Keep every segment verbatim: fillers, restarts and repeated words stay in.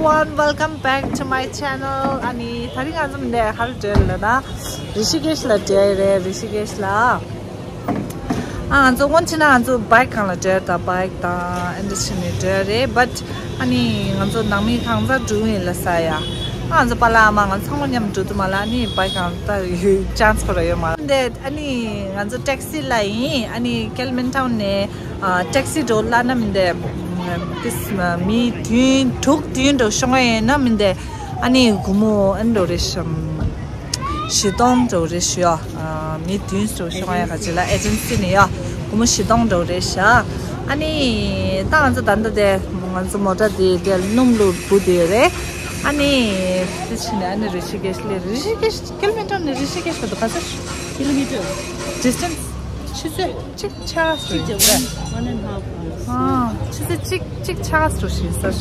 Everyone, welcome back to my channel. ཨ་ནི་དེ་རིང་ང་ཚོ་འདི་ག་རུ་འགྲོ་ཡོད་ལབ་ན། རི་ཤི་ཀེཤ་ལ་འགྲོ་ཡོད་རེད། རི་ཤི་ཀེཤ་ལ། ཨ་ང་ཚོ་སྔོན་ཆད་ན་ང་ཚོ་བྷའིཀ་སྒང་ལ་འགྲོ་ཡོད། ད་བྷའིཀ་དང་ཨེ་འདྲ་བྱས་ནས་འགྲོ་ཡོད་རེད། བཊ་ཨ་ནི་ང་ཚོ་ནང་མི་གང་ཚང་འགྲོ་གི་ཡིན་ལབ་ས་ཡ། ཨ་ང་ཚོ་པཱ་ལགས་ཨ་མ་ང་ཚང་མ་མཉམ་འགྲོ་ཐུབ་མ་ལ། ཨ་ནི་བྷའིཀ་སྒང་ད་ཡོད་ཅན་སི་ཁོ་ར་ཡོད་མ་ལ། འདི་ཨ་ནི་ང་ཚོ་ཊེག་སི་ལ་ཡིན། ཨ་ནི་ཀེལ་མན་ཊའུན་ནས་ཨ་ཊེག་སི་འགྲོ་ལབ་ན་མི་འདི་ཏིས་མི་བདུན་དྲུག་བདུན་འགྲོ་ཤོང་ཡ་ཡིན་ན་མི་འདི་ཨ་ནི་སྒོར་མོ་ཨ་ནི་འགྲོ་རེད་ཤམ། བཞི་སྟོང་འགྲོ་རེད་ཤི་ཡ། མི་བདུན་འགྲོ་ཤོང་ཡ་ག་ཅི་ལ་ཨེ་ཇེན་སི་ནས་ཡ་སྒོར་མོ་བཞི་སྟོང་འགྲོ་རེད་ཤ། ཨ་ནི་ད་ང་ཚོ་ད་ལྟ་དེ་ང་ཚོ་མོ་ཊ་དེ་དེ་སྣུམ་བླུགས་འབུ་དེ་རེད། ཨ་ནི་དེ་ཕྱིན་ནས་ཨ་ནི་རི་ཤི་ཀེཤ་ལ། རི་ཤི་ཀེཤ་ཀེལ་མན་ཊའུན་ནས་རི་ཤི་ཀེཤ་བར་དུ་ག་ཚོད། ཀི་ལོ་མི་ཊར། ཌི་སི་ཊེན་སི་ཆུ་ཚོད་གཅིག་ཆགས་སུ་ཡིན་པས། One and a half hours. ཨ་ཆུ་ཚོད་གཅིག་གཅིག་ཆགས་སུ་ཞིག་ས།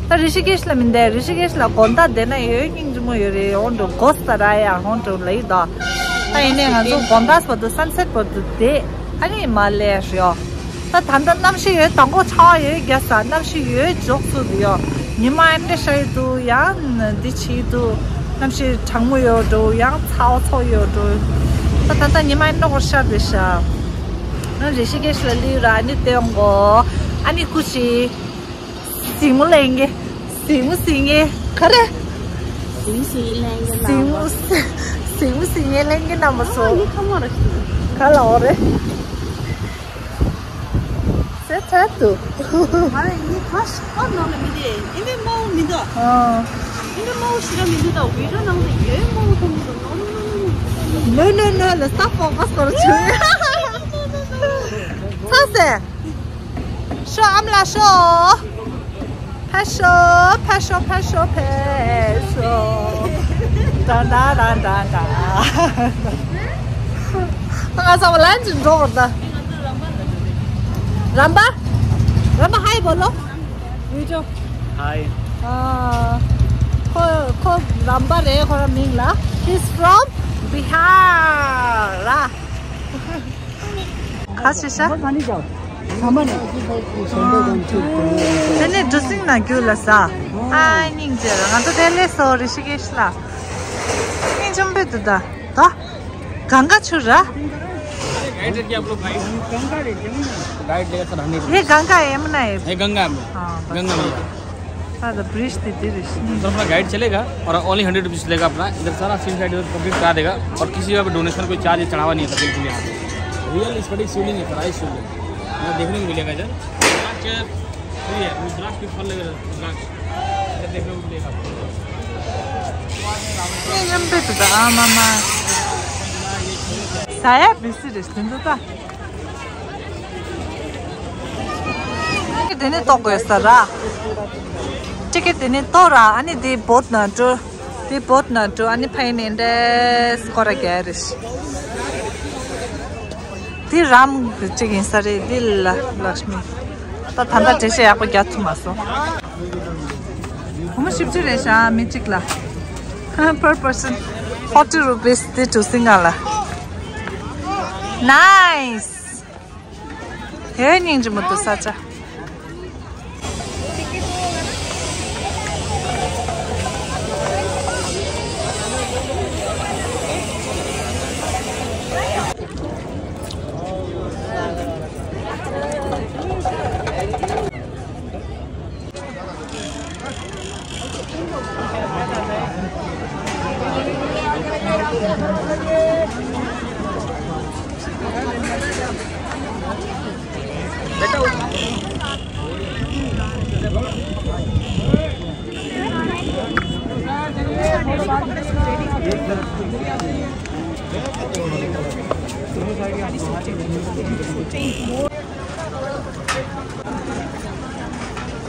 ད་རི་ཤི་ཀེཤ་ལ་མི་འདས། རི་ཤི་ཀེཤ་ལ་དགོང་དག་བསྡད་ན་ཡོད་སྙིང་རྗེ་མོ་ཡོད་རེད། འོང་འགྲོ་གོ་ས་ར་ཡ་འོང་འགྲོ་ལ་ཡི་ད། ད་ཡིན་ནའི་ང་ཚོ་དགོང་དག་བར་དུ་སན་སེཊ་བར་དུ་བསྡད། ཨ་ནི་མ་ལས་རེད། ད་ད་ལྟ་གནམ་གཤིས་ཡོད། དང་པོ་ཆར་པ་ཡོད་རྒྱ་ས། གནམ་གཤིས་ཡོད་འཇོག་ཚུལ་དུ་ཡོད། ཉི་མ་ཨེ་འདྲ་ཤར་ཡོད་འདུག་ཡང་འདི་བྱེད་འདུག་གནམ་གཤིས་གྲང་མོ་ཡོད་འགྲོ། ཡང་ཚ་བ་ཚོགས་ཡོད་འགྲོ། ད་ད་ལྟ་ཉི་མ་ཨེ་འདྲ་གོར་ཤར་བསྡད་ཤག་ང་རི་ཤི་ཀེཤ་ལ་ལུས་ར། ཨ་ནི་སྟོན་གོ། ཨ་ནི་ཀུ་ཤི། གཟིགས་མོ་ལེན་གི། གཟིགས་མོ་གཟིགས་ངེ་ག་རེ། གཟིགས་མོ་གཟིགས་ངེ་ལེན་གི་གཟིགས་མོ་གཟིགས་མོ་གཟིགས་ངེ་ལེན་གི་རྣམ་པ་ཚོ། ཨ་ནི་ཁ་མོ་ར་ཤི། ག་ལ་འོ་རེད། ཟེར་ཚར་འདུག་ཨ་རེ་ཡིན་ཁ་ཤ་ཁ་ནང་ལ་མི་དེ་ཨི་མེ་མོ་མི་འདུག་ཨ་ཨི་མེ་མོ་ཤི་ར་མི་འདུག་ད་བི་ཌི་ཡོ་ནང་ལ་ཡོད་མོ་མཐོང་གི་འདུག No, no, no, let's stop focus for a second. ཚ་སེ། ཤོ་ཨམ་ལ་ཤོ། ཕ་ཤོ་ཕ་ཤོ་ཕ་ཤོ་ཕ་ཤོ། ད་ད་ད་ད་ད། ང་ཚོ་ལན་ཅིག་འགྲོ་བར་ད། རམ་པ། རམ་པ་ཧའི་བོ་ལོ། ཝི་ཌི་ཡོ། ཧའི། ཨ། ཁོ་ཁོ་རམ་པ་རེད། ཁོ་ར་མིང་ལ། He's from Bihar. ཁ་ཤས་ཤ། དེ་ནས་འབྲུ་སྲིན་ན་རྒྱུ་ལ་ཟ། ཨ་སྙིང་རྗེ་ར། ང་ཚོ་དེ་ལས་སོ་རི་ཤི་ཀེཤ་ལ། སྙིང་རྗེ་མོ་དུ་ད། ད། གངྒཱ་ཆུ་ར། गाइड करके आप लोग guide. Guide लेगा sir, hundred. ये गंगा है, यमुना है? ये गंगा है। हाँ, बस। गंगा मैया। हाँ, तो ब्रिज दे दे रही। सर, अपना गाइड चलेगा और ओनली हंड्रेड रुपीज लेगा अपना। इधर सारा सीन साइड इधर कंप्लीट करा देगा और किसी का भी डोनेशन कोई चार्ज चढ़ावा नहीं है सर, बिल्कुल यहाँ पे। रियल स्फटिक शिवलिंग है सर, आइस शिवलिंग। यहाँ देखने को मिलेगा इधर। रुद्राक्ष फ्री है, रुद्राक्ष भी फल लगे रुद्राक्ष। इधर देखने को मिलेगा आपको। ཉམས་པའི་དུ་ད་ཨ་མ་མ། ས་ཡ་བི་སི་རེ་སྟོན་དུ་ད། དེ་ནས་ཏོག་དགོས་ས་ར། ཅི་གེ་དེ་ནས་ཏོག་ར། ཨ་ནི་དེ་བོད་ན་འགྲོ། དེ་བོད་ན་འགྲོ། ཨ་ནི་ཕ་ཡིན་ནས་འདྲེས་སྐོར་ར་རྒྱལ་རེ། དེ་རམ་གཅིག་ཡིན་ས་རེད། དེ་ལ་ལགས་མི། ད་ད་ལྟ་འགྲེལ་བཤད་ཡག་པོ་རྒྱག་ཐུབ་མ་སོང་། སྒོར་མོ་བཞི་བཅུ་རེད་ཤག་མི་གཅིག་ལ། Per person forty rupees དེ་གྲུ་སིང་ང་ལ། Nice. ཧེ་སྙིང་རྗེ་མོ་འདུག་ས་ཆ།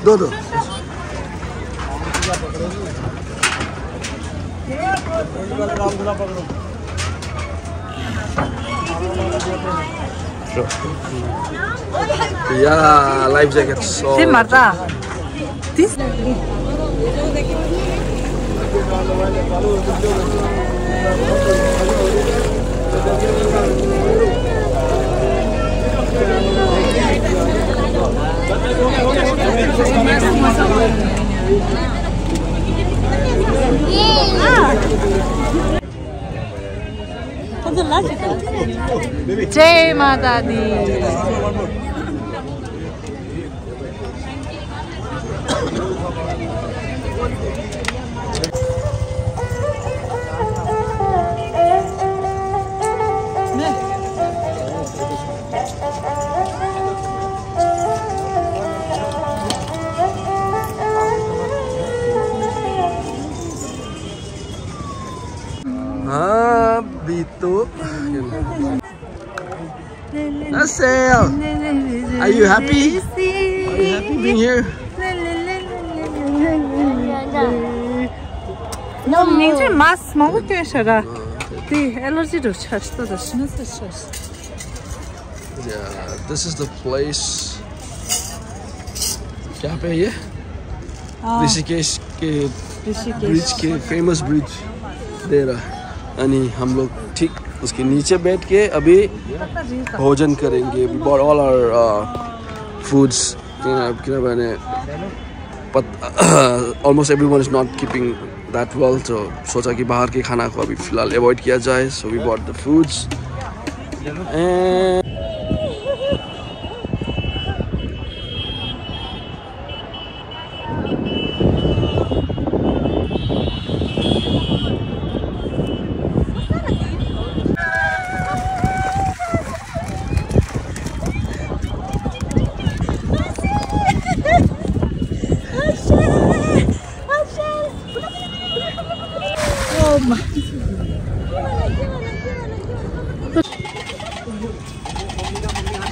दो दो। या, लाइफ जैकेट सौ। ते मरता। तीस। जय माता दी। हाँ, भी तो। Nasel, are you happy? Are you happy being here? ནམ་ཉིན་ཅིག་མཱསི་མང་པོ་གྱོན་ཤག་ར། དེ་ཨེ་ལར་ཇི་འདྲ་ཆགས་ཤག་ད་ཤི་ན་ས་ཆགས་ཤག Yeah, this is the place. क्या पे ये? हाँ। ऋषिकेश के ऋषिकेश। ब्रिज के फेमस ब्रिज दे रहा। यानी हम लोग ठीक उसके नीचे बैठ के अभी भोजन करेंगे। We bought all our uh, foods. किनभने almost everyone is not keeping that well, so सोचा कि बाहर के खाना को अभी फिलहाल अवॉइड किया जाए। So we bought the foods and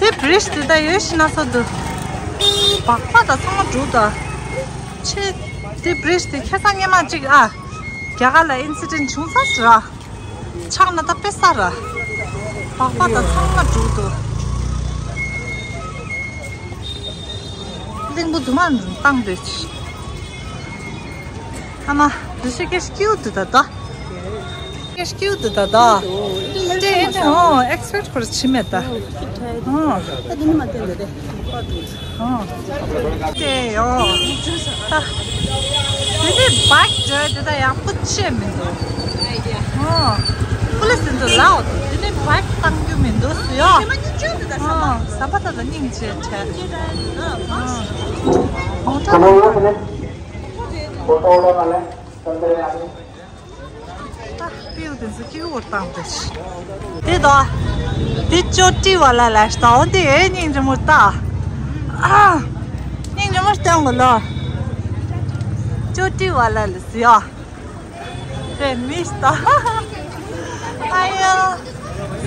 དེ་བྲིས་དེ་ད་ཡོད་ཤི་ན་ས་འདུག་སྦག་སྦག་ད་ཚང་མ་འགྲོ་ད། ཆེ། དེ་བྲིས་དེ་ཁ་སང་སྔོན་མ་གཅིག་ཨ། རྒྱ་གར་ལ་ཨིན་སི་ཌེན་ཊི་བྱུང་ས་ཟེར་ར། ཆག་ན་ད་དཔེ་ས་ར། སྦག་སྦག་ད་ཚང་མ་འགྲོ་འདུག་གླིང་བུ་དུ་མ་བཏང་འདོད་ཆེ། ཨ་མ། ཌི་ཤི་ཀེ་ཤི་ཀིའུ་ཏི་ད་ད། ཀེ་ཤི་ཀིའུ་ཏི་ད་ད། ཏེ་ཨེ་ཏེ་ཨོ་ཨེག་སི་པེག་ཁོར་ཆི་མེད་ད། ཨོ། ཨ་དེ་ནི་མ་ཏེ་འདི་དེ། ཨོ། ཏེ་ཨོ། ད། དེ་ནི་བག་འཇོ་དེ་ད་ཡག་པོ་ཆེ་མི་འདུག་ཨོ། ཕུ་ལི་སི་འདུག་ལའོ། དེ་ནི་བག་བཏང་རྒྱུ་མི་འདུག་སུ་ཡོ། ཨོ། ས་པ་ད་ད་སྙིང་རྗེ་ཆེ། ཨོ། ད་སྤེའུ་དེ་ཚོ་སྐྱིད་པོ་བཏང་དེ། དེ་དོ། དེ་ཅོ་ཏི་བ་ལ་ལ་ཤ་དང་དེ་ཨེ་སྙིང་རི་མོ་ལྟ། ཨ། སྙིང་རི་མོ་སྟོན་གོ་ལོ། ཅོ་ཏི་བ་ལ་ལ་སི་ཡ། དེ་མི་ལྟ། ཨ་ཡ།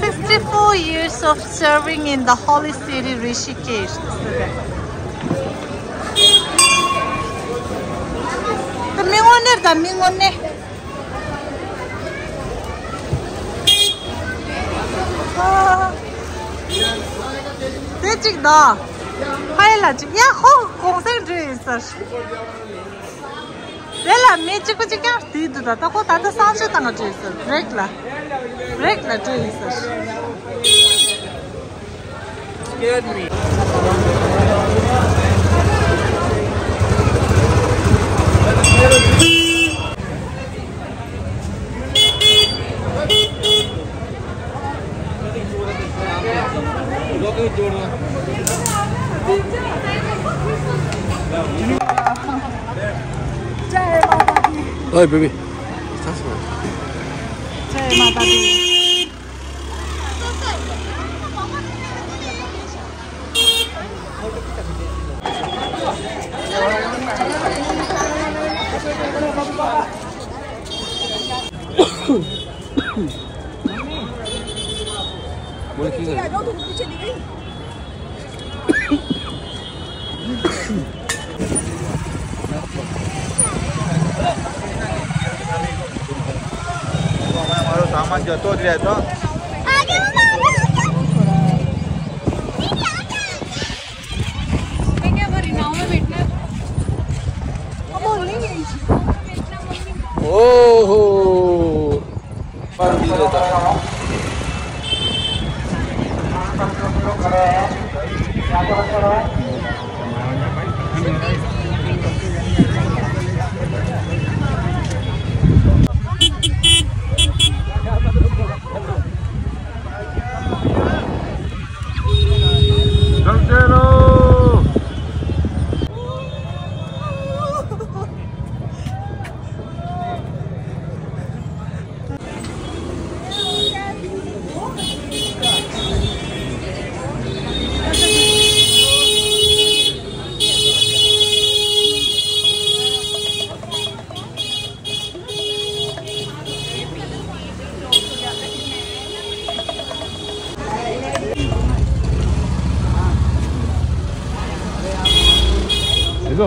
Sixty-four years of serving in the holy city Rishikesh. ད་མི་ངོ་ནས་ད་མི་ངོ་ནས། དེ་གཅིག་དང་། ཕ་ཡུལ་ལ་གཅིག་ཡ་ཧོ་གུང་སེང་འགྲོ་ཡིན་ཟེར། དེ་ལ་མི་གཅིག་པ་གཅིག་རྐྱང་བསྡད་འདུག་ད་ལྟ་ཁོ་ད་ལྟ་གསང་སྤྱོད་བཏང་ག་འགྲོ་ཡིན་ཟེར། བྷི་རེག་ལ། བྷི་རེག་ལ་འགྲོ་ཡིན་ཟེར། Scared me. Hey, baby. जय माता दी। મારો સામાન જતો જ રહેતો. ઓહો.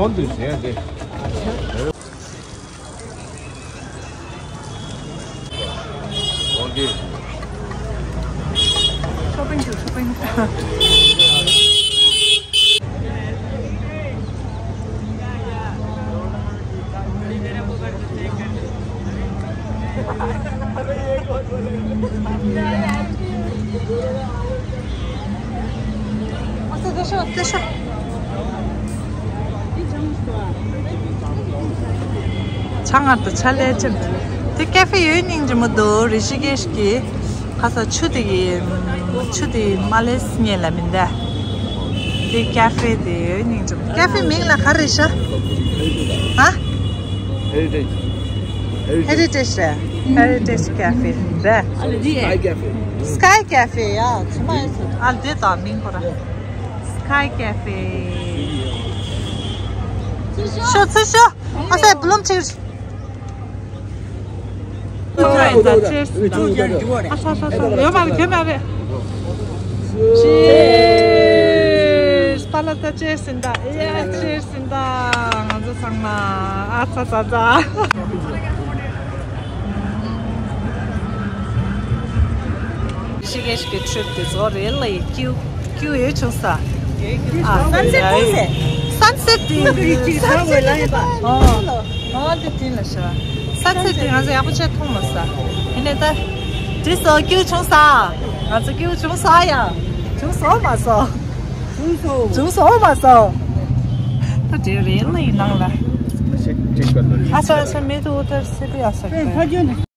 ཧོན་དུ་ཟེར་ཏེ། Shopping to shopping. ཆང་ང་དུ་ཆ་ལས་ཅན། དེ་ཀེ་ཧྥེ་ཡོད་སྙིང་རྗེ་མོ་འདུག་རི་ཤི་ཀེཤ་གི། ཁ་ས་ཆུ་དེ་གི། ཆུ་དེ་མ་ལས་ཉེ་ལ་མིན་ད། དེ་ཀེ་ཧྥེ་དེ་ཡོད་སྙིང་རྗེ་མོ། ཀེ་ཧྥེ་མིང་ལ་ག་རེ་ཤ། ཧ། Heritage. Heritage. Heritage རེད། Heritage Cafe རེད། Sky Cafe. Sky Cafe ཡ། ཚང་མ་ཡོད་སོང་། ཨ་འདི་དང་མིང་ཁོ་ར། Sky Cafe. ཤོ་ཚུ་ཤོ། ཨ་སའི་བུ་ལོམ་ཆེ། ཨ་ཤ་ཤ་ཤ། ཡོད་མ་རེད། གྱོད་མ་རེད། Cheers. པ་ལ་ད་cheers ཟིན་ད། ཡ་cheers ཟིན་ད། ང་ཚོ་ཚང་མ་ཨ་ཚ་ཚ་ཚ། ཤི་གེ་ཤི་གེ་trip དེ་ཚོ་རེད་ལ་ཡི་ཀྱུ་ཀྱུ་ཡོད་བྱུང་ས། ཨ། Sunset ཡ་ཡོད། Sunset དེ། ཨོ། ཨོ་དེ་དེ་ལ་ཤ། Sunset དེ་ང་ཚོ་ཡག་པོ་བྱས་མཐོང་མ་ས། ཡིན་ནའི་ད། དེ་སོ་ཀྱུ་བྱུང་ས། ང་ཚོ་ཀྱུ་བྱུང་ས་ཡ། བྱུང་སོང་མ་སོང་། བྱུང་སོང་། བྱུང་སོང་མ་སོང་། ད་དེ་རེད་ལ་ཡི་ནང་ལ། ཨ་ས་ཨ་ས་མེད་དུ་ཨུ་ཐར་སི་པི་ཨ་ས་ཀ།